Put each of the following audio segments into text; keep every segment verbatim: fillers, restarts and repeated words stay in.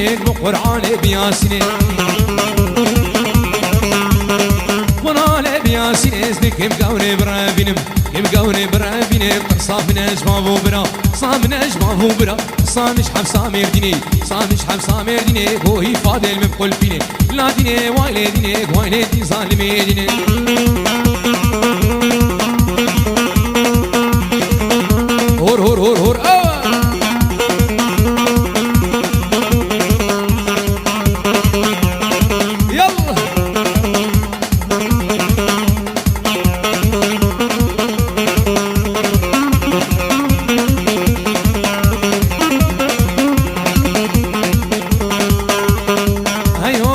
Bi Qur'anê bi Yasînê. Qur'anê bi Yasînê ez nikim gawrê birevînim. Kim gawrê birevînim, qirsa min e ji bav û bira. Qirsa min e ji bav û bira. Qirsa min ji hefsa Mêrdînê. Qirsa min ji hefsa Mêrdînê, go îfadê li min bi qulpînê. La dînê, way lê dînê, way lê dîn zalimê dînê. Hor, hor, hor, hor, ah! Yallah! Hey ho!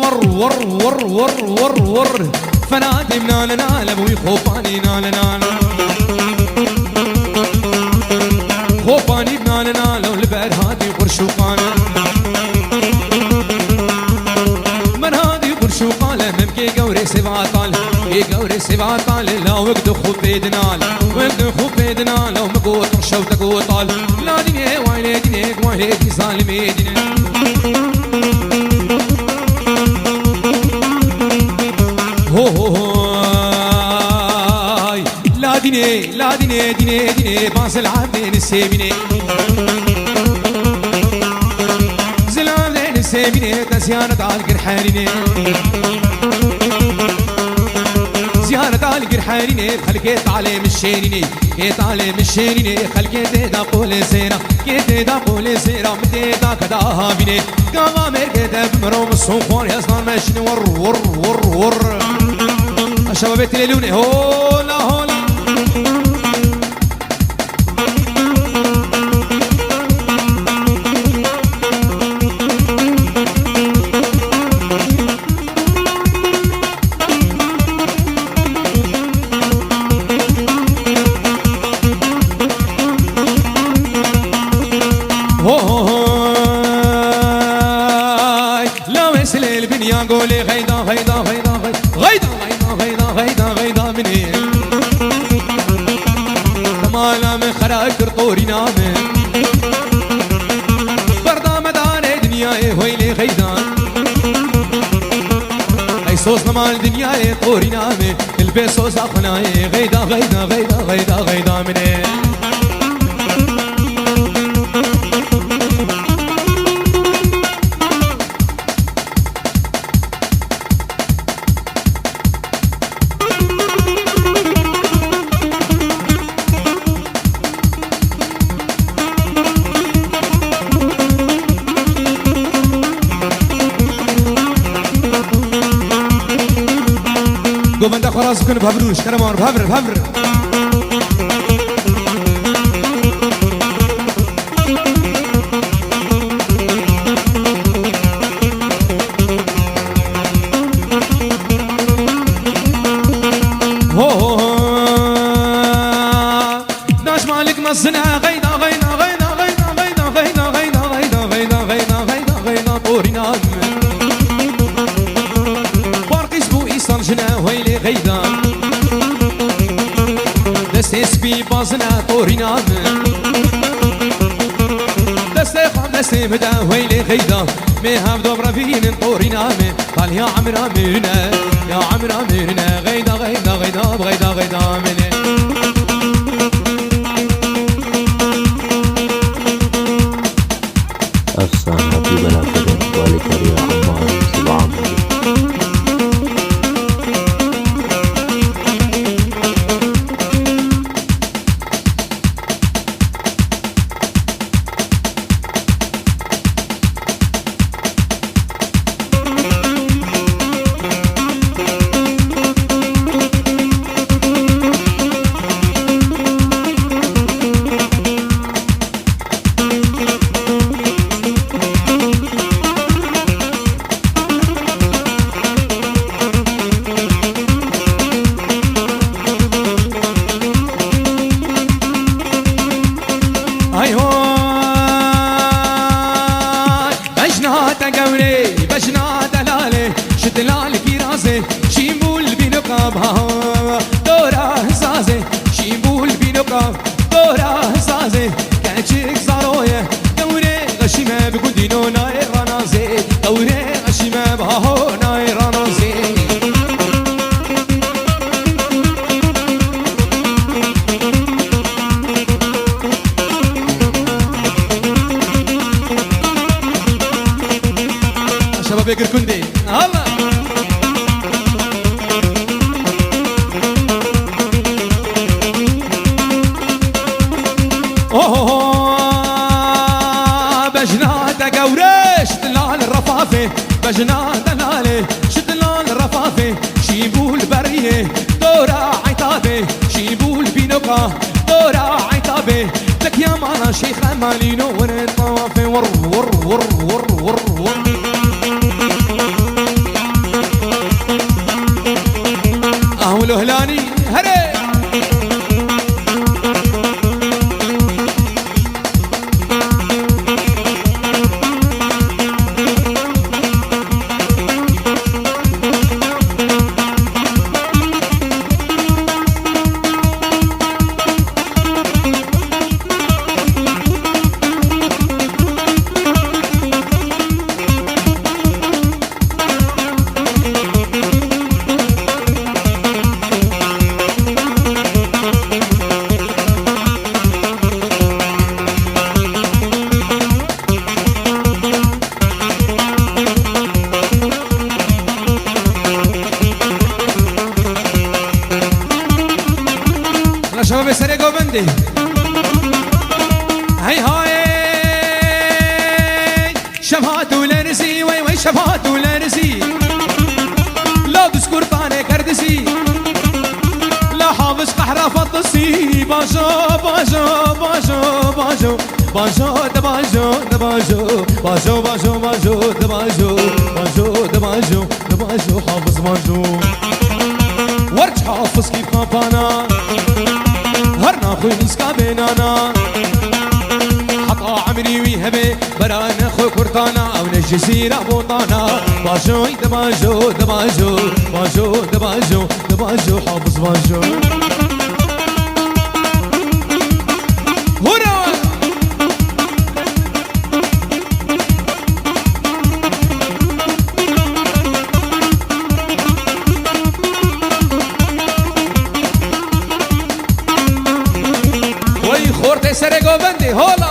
Wor, wor, wor, wor, wor, wor. Fenadî nale nale, bûyî Xopanî nale nale. Xopanî nale nale, li ber hatî qurşûqan. Min hatî qurşûqan, min kê gewrê sêva tal, kê gewrê sêva tal, lawik di xwe pê dinal, wek di xwe pê dinal, ew min got şew te got tal. La dînê, way lê dînê, way lê dî zalimê dînê. Ho, ho, ho, ay. La dînê, la dînê, dînê, dînê, Bazil Abdê nisêbînê. Zil Abdê nisêbînê, te ziyaret al gir herînê. Ziyaret al gir herînê, xelkê talê min şêrînê. Kê talê min şêrînê, xelkê tê da qolê zêra. Kê tê da qolê zêra, min tê da keda havînê. Gava mêrkê te bimiro, min son xwarê ez nan me şinê wor, wor, wor, wor. Şebabê Tilelûnê, hola, hola. Ho, ho, ho. Lawê silê li binya golê xeyda, xeyda, xeyda, xeyda, xeyda, xeyda, xeyda, xeyda, xeyda minê. Mala min xera kir qorîna min. Berda me danê dinyayê hoylê xeyda. Ey soz nemal dinyayê qorîna min. Li bê soza xwe nayê xeyda, xeyda, xeyda, xeyda, xeyda minê. Govenda xwe rast bikin, bi hev rû, ji kerema wan, bi hev re, bi hev re. Ho, ho, ho. Daş malik mezine, xeyda, xeyda, xeyda, xeyda, xeyda, xeyda, xeyda, xeyda, xeyda, xeyda, xeyda, xeyda, xeyda, torîna min. Barqîs bû îsal jine, heylê xeyda. Destê spî bazine, torîna min. Destê xwe destê bide, heylê xeyda. Mê hevdo birevînin, torîna min. Talya emra min e, ya emra min e, xeyda, xeyda, xeyda, xeyda, xeyda min e. Efsane, hatî bela xwe de, balîkariya Emmar, Sibam. Ay hoy, bejna te gewrê, bejna delalê, ji dilal kîrazê, şîmbûl bîno ka baha, dora hizazê, şîmbûl bîno ka, dora hizazê, keçik zaroye, gewrê Eşî me bi gundîno nayê ranazê, ewrê eşî me bi haho nayê ranazê. Şebabê Girkundê. Allah! Oho, bejna te gewre, şitlal refafê, bejna te lalê, şitlal refafê, şîbûl beriyê, dora eytabê, şîbûl bînoka, dora eytabê, tekiya mala Şeyx Emalîno, were tawafê, wur, wur, wur, wur, wur, wur. Ahul Ohlanî, here! La şevabê serê govendê. Hey hay! Şev hat û lerzî, wey wey şev hat û lerzî. La duz kurtanê kerdizî. La haviz qehra fatisî. Bajo, bajo, bajo, bajo. Bajo, de bajo, de bajo. Bajo, bajo, bajo, de bajo. Bajo, de bajo, de bajo, hafiz bajo. Werç hafiz kî papana. Her naxwe nîska bênana. Heta emrî wî hebe. Berane xwe kurtana, ew ne ji zîra botana. Bajoy de bajo, de bajo, bajo, de bajo, de bajo, hafiz bajo. Hura! Wey xortê serê govendê, hola!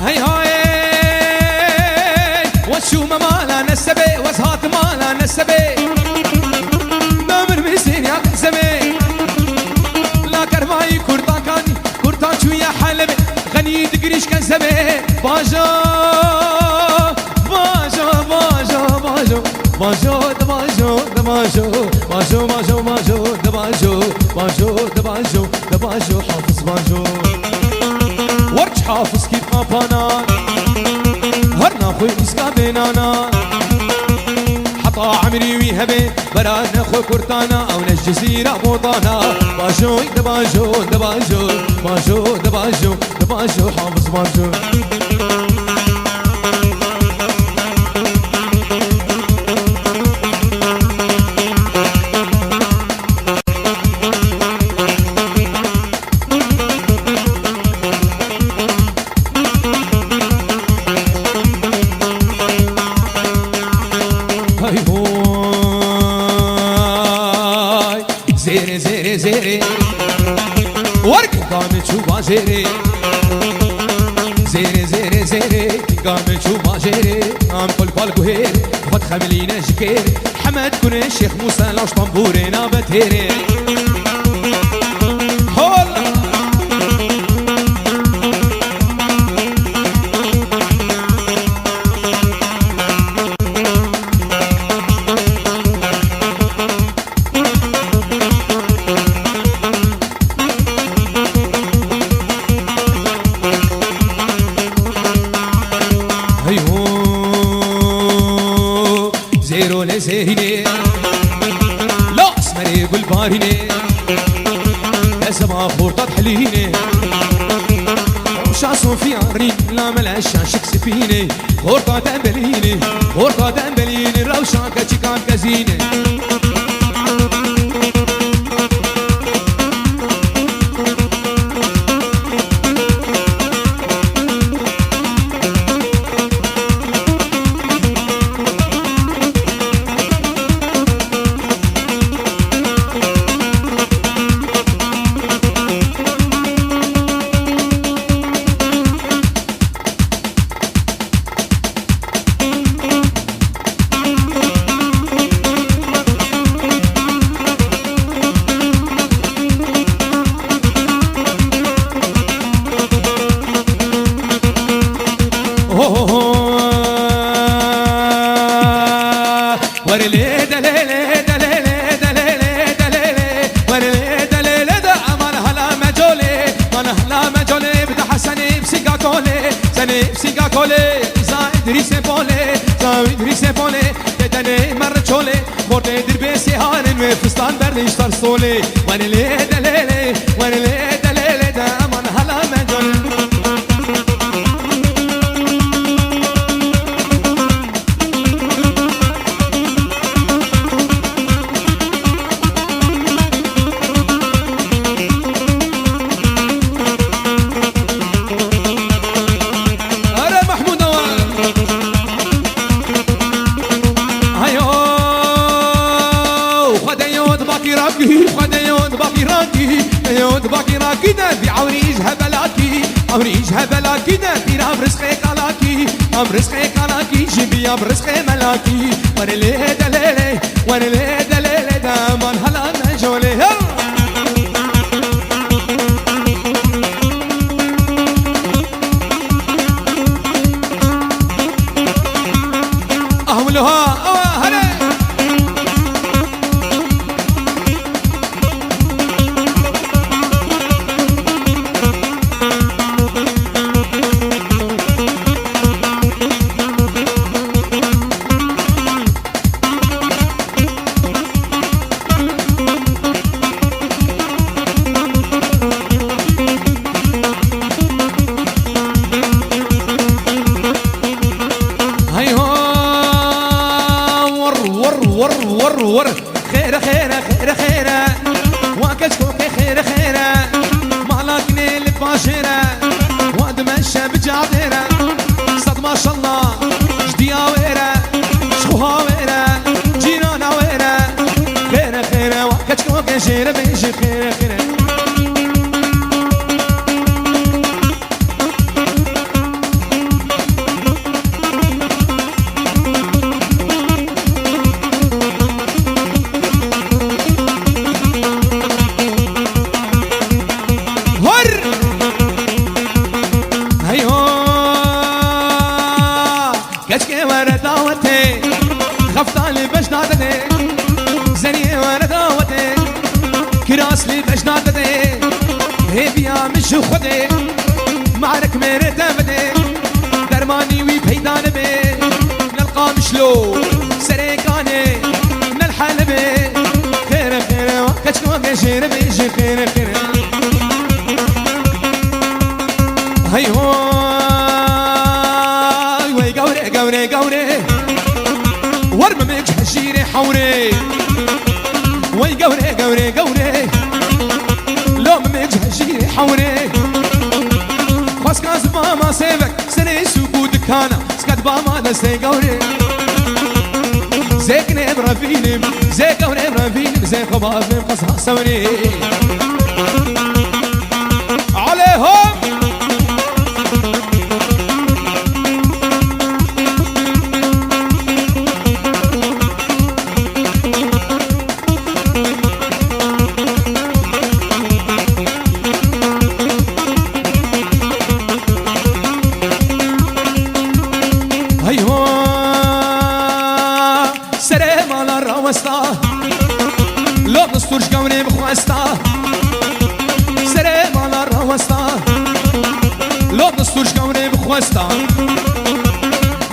Hey hayê, wez çûme mala nesebê, wez hatime mala nesebê. Demir misîn ya zemê. La kermayî kurtakan, kurtan çûye Helebê. Xenî digirîş ke zemê. Bajo, bajo, bajo, bajo. Bajo, de bajo, de bajo. Bajo, bajo, bajo, de bajo. Bajo, de bajo, de bajo, hafiz bajo. Werç hafiz kî papana. Her naxwe îska bênana. Heta emrî wî hebe. Berane xwe kurtana, ew ne ji zîra botana. Bajo, de bajo, de bajo, bajo, de bajo, de bajo, hafiz bajo. Hay hoy, zêrê, zêrê, zêrê. Wergê gamê çû bajêrê. Zêrê, zêrê, zêrê, gamê çû bajêrê. Am kol kol guhêrê, xwe dixemilîne ji kêrê. Hemed kurê Şêx Mûsa, laş tambûrê nabe têrê. Hol! Hey ho, zêro lê zêrînê, la esmerê gulbarînê. Şaşik spînê, xorta dembelînê, xorta dembelînê, rewşa keçikan kezînê. Ho, ho, ho. Werê lê delê lê, delê lê, delê lê, delê lê. Werê lê delê lê de aman hala me colê, man hala me colê, bi de Hesenê bi sînga kolê, Senê bi sînga kolê, za Îdrîsê polê, za Îdrîsê polê, te denê merre çolê, xortê dirbê sêharin wê fistan berdê ji sar solê. Werê lê delê lê, werê lê delê lê de aman hala me colê. Are Mahmud awa. Hayo, Xwedê yo di baqî rakî, Xwedê yo di baqî rakî, yo di baqî rakî de vî ewrî ji hebelakî, ewrî ji hebelakî de pîra bi rizqê kalakî. Am rizqê kalakî, jî biya bi rizqê melakî. Werê lê delê lê, werê lê delê lê, de man hala me colê. Hey! Ah, wilo ha, awa, here! Hey ho, wor, wor, wor, wor, wor. Xêre, xêre, xêre, xêre. Wa keçkokê xêre, xêre. Malakînê li bajêre. Wa dimeşe bi cadêre. Sed maşallah ji diya wê re. Ji xweha wê re. Cîrana wê re. Xêre, xêre, wa keçkokê jêre bêjî xêre, xêre. Hur! Hey ho! Keçkê were dawetê, xefta li bejna didê. Zeriyê were dawetê, kiras li bejna didê. Hêviya min ji Xwedê, marek mêrê te bidê. Dermanî wî peyda nebe. Nel Qamişlo, serê kanê, nel Helebê. Xêre, xêre, wa keçko gejêre bêjî xêre, xêre. Hey ho! Wey gawre, gawre, gawre. War mimik hejîrê hewrê. Wey gawre, gawre, gawre. Lo mimik hejîrê hewrê. Xwaska zibama sêvek, serê sûk û dikana. Skat bama destê gawre. Zêkne em revînim, zê gawre em revînim, zê xwe bavim qesa sewrê. Alê ho! Hey ho! Serê mala rawesta. Lo distûr ji gewrê bixwesta. Serê mala rawesta. Lo distûr ji gewrê bixwesta.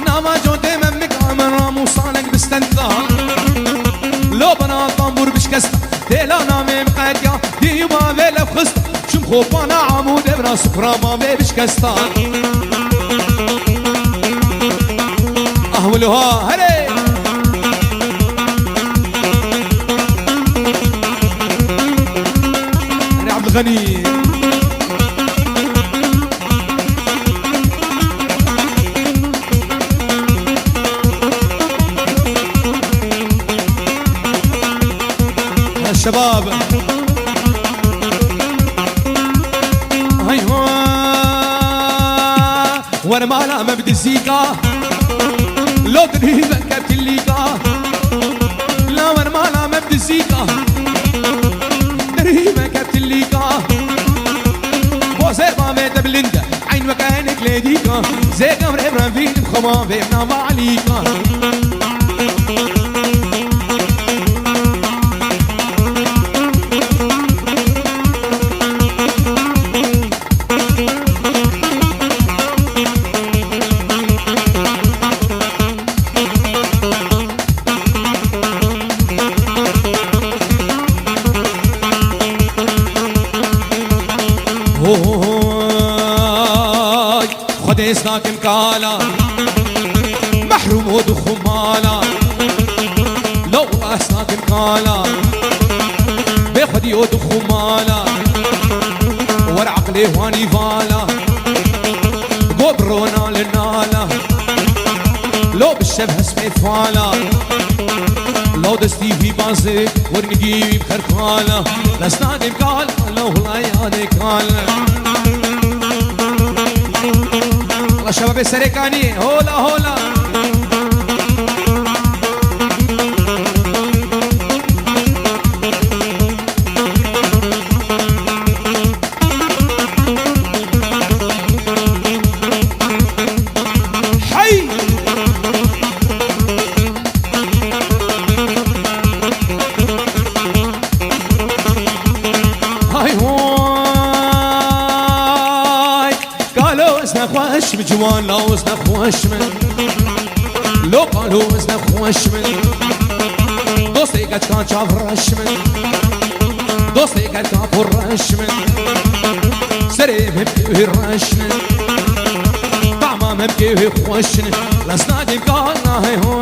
Nava cotê me mika me ramûsanek bistenda. Lo bena tambûr bişkesta. Têla namê min qetiya. Dî ma vê lev xista. Çim xopana amû devra sifra ma vê bişkesta. Uluha, herê! Herê Abdulganî. Şebab. Hay ho. Wer mala me bi dizîka, lo dirî me keptilîka. La wer mala me bi dizîka, dirî me keptilîka. Bo zêba me de bilind e, eyn weke hinek lê dîka. Zêgam rê revînim xwe ma vê nava Elîka. Hoy, Xwedê ez nakim kala, mehrûm û dixumala. Lo wila ez nakim kala, bê xwedî û dixumala. Wer eqlê wanî vala, go birona li nala. Lo bi şev hespê fala, lo destî wî bazê, wernigî wî bi xerxala. Lesna dêm kal, lo wila yanê kal. Wala şebabê Serêkaniyê, hola, hola. Hey! Hay hoy! Kalo ez nexweş min, ciwan law ez nexweş min. Lo kalo ez nexweş min. Dostê keçka çavreş min. Dostê keçka porreş min. Serê min kê wê reş min. Tama min kê wê xweş min. Lesna dêm kana hey ho.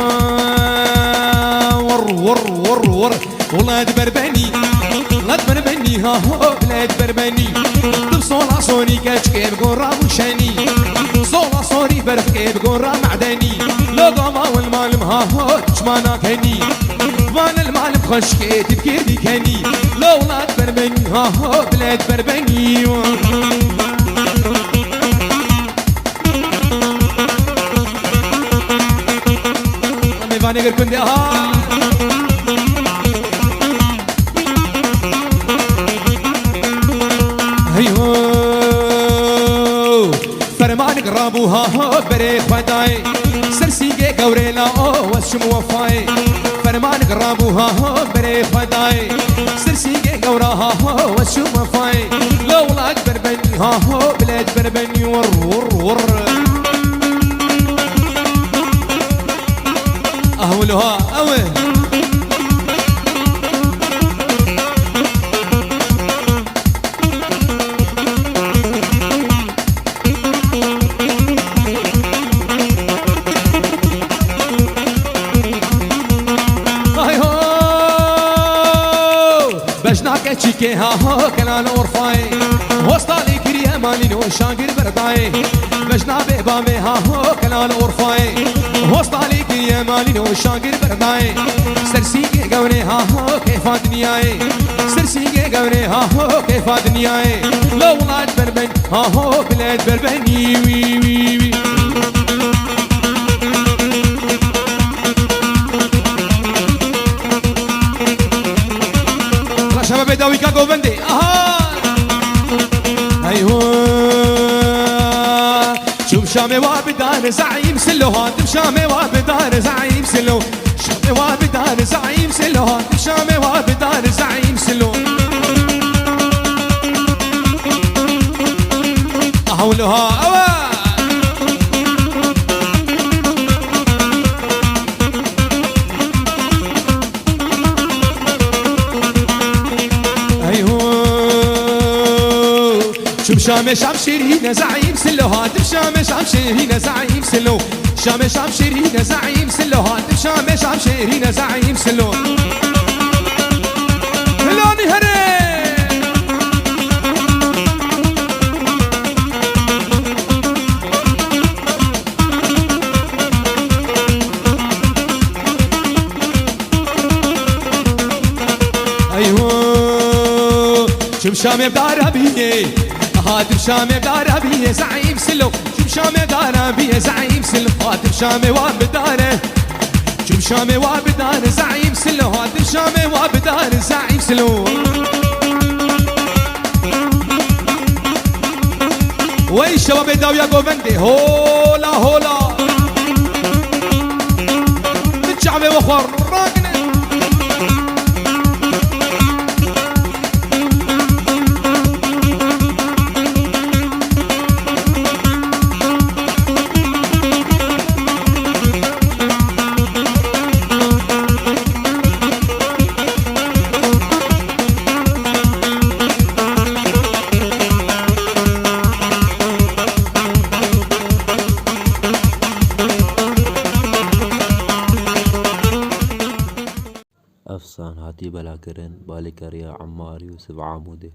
Wor, wor, wor, wor. Wela di berbenî, wela di berbenî, ha ho, bila di berbenî. Dim sola sonî keçkê bi gora û şenî. Sola sonî berfkê bi gora me'denî. Lo gama wel malim, ha ho, çima nakenî. Vanel malim xweşkê, tibkê dikenî. Lo wela di berbenî, ha ho, bila di berbenî. Mêvanê gir gundê, aha. Hey ho. Fermanik rabû, ha ho, berê xwe dayê. Ser sîngê gewrê la o, wes şim wefayê. Fermanik rabû, ha ho, berê xwe dayê. Ser sîngê gewra, ha ho, wes şim wefayê. Lo wela di berbenî, ha ho, bila di berbenî, wurr, wurr, wurr. Ah, wilo ha, ew e. Ay ho! Bejna keçikê ha ho, kelal orfayê. Hostalê kiriye malîno şagir berdayê. Bejna bê bavê ha ho, kelal orfayê. Hostalê kiriye malîno şagir berdayê. Sersîngê gewrê ha ho, kêfa dinyayê. Sersîngê gewrê ha ho, kêfa dinyayê. Lo wela di berbenî ha ho, bila di berbenî wî, wî, wî. Wela şebabê dawîka govendê. Aha! Hey ho! Çûm Şamê wa bidar zaîm silo ha, dim Şamê wa bidar zaîm silo. Şamê wa bidar zaîm silo ha, dim Şamê wa bidar zaîm silo. Aha wilo ha, ewa! Hey ho! Çûm Şamê Şam şirîne zaîm silo ha, dim Şamê Şam şirîne zaîm silo. Şamê şam şêrîne zeîm silo, hatim şamê şam şêrîne zeîm silo. Hilani here. Eyho. Çim şamê dara biye. Hatim şamê dara biye zeîm silo. Çim şamê dara biye zeîm silo. Hatim şamê wa bidare. Çim şamê wa bidare zeîm silo. Hatim şamê wa bidare zeîm silo. Wey şebabê dawiya govendê hola hola. Min çavê we xwe rakine. Efsan hatî belakirin balîkariya Emmar Yûsif Amûdê.